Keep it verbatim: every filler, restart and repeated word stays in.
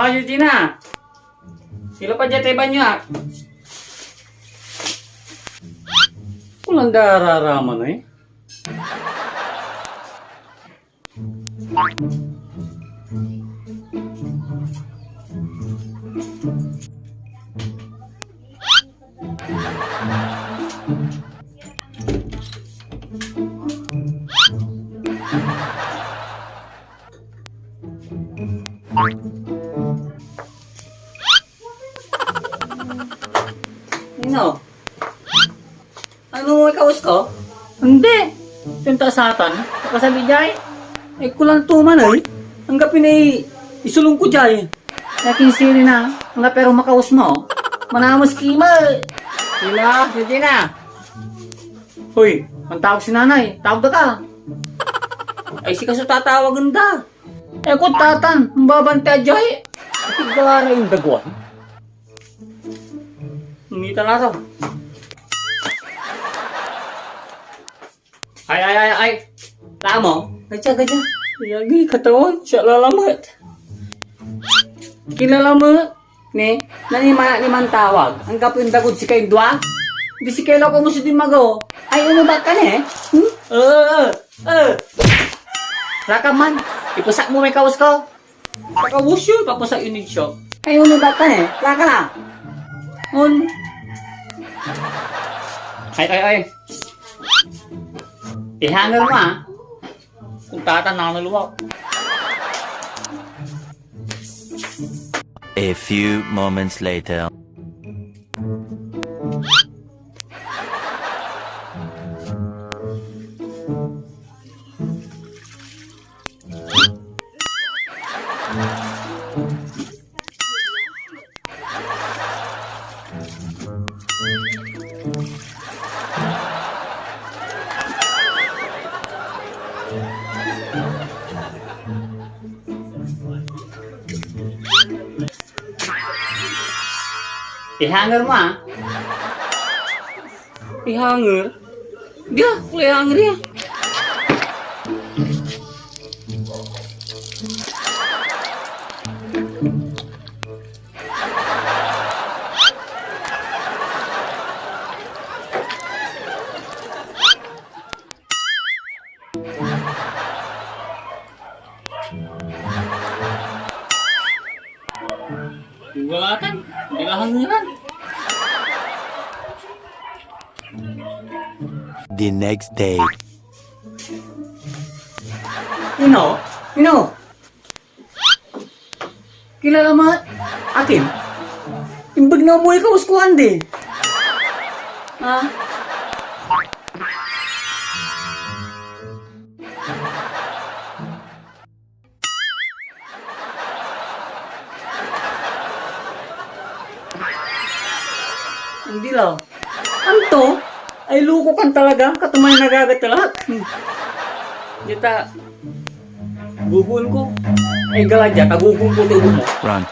Ayo, Gina. Sila pa dia tay banyo, ah. Kulang da raraman, eh. Ino? Ano mo ikaus ko? Hindi. Pinta satan. Nakasabi jay. Eh, kulang to man, eh. Anggapi na i-, isulong ko jay. Nakin sili na. Anggapi aro makaus mo. Manamas kima. Sina, sige na. Hoy, ang tawag si nanay. Tawag da ka. Ay, sika so tatawagen da. Eh, ko tatan, mbabanti a jay. Gara yung dagwan. Mita na to. Ay, ay, ay, ay. Tamo? Gadya, gadya. Yagi, katawan. Siya lalamet. Kilalamet. Ne? Nani mana ni mantawag? Anggapo yung dagod si kayong dua? Di si kayo lako mo si Dimago. Ay, ano ba ka ne? Hmm? Eh, eh, eh. Raka man. Ipasak mo may kaus ko. Pakawus yun, papusa yun yung show. Ay, uno ba ka, eh? Wala ka na. Un. Ay, ay, ay. Ihanger mo, ah. Kung tata, nakaluwa. A few moments later. Ihanger mo, ah. Ihanger? Dia, kulay hanger ya. Wala tan, hindi ka hangeran. The next day. Ino? Ino? Kilala mo akin? Imbeg na mo ikaw, uskuan di. Ha? Hindi la. Anto? Ay, loko kan talaga. Katumay nagagat ka lahat. Hmm. Dita. Gugun ko. Ay, gala dyan. Tagugun ko, tagugun mo. Run.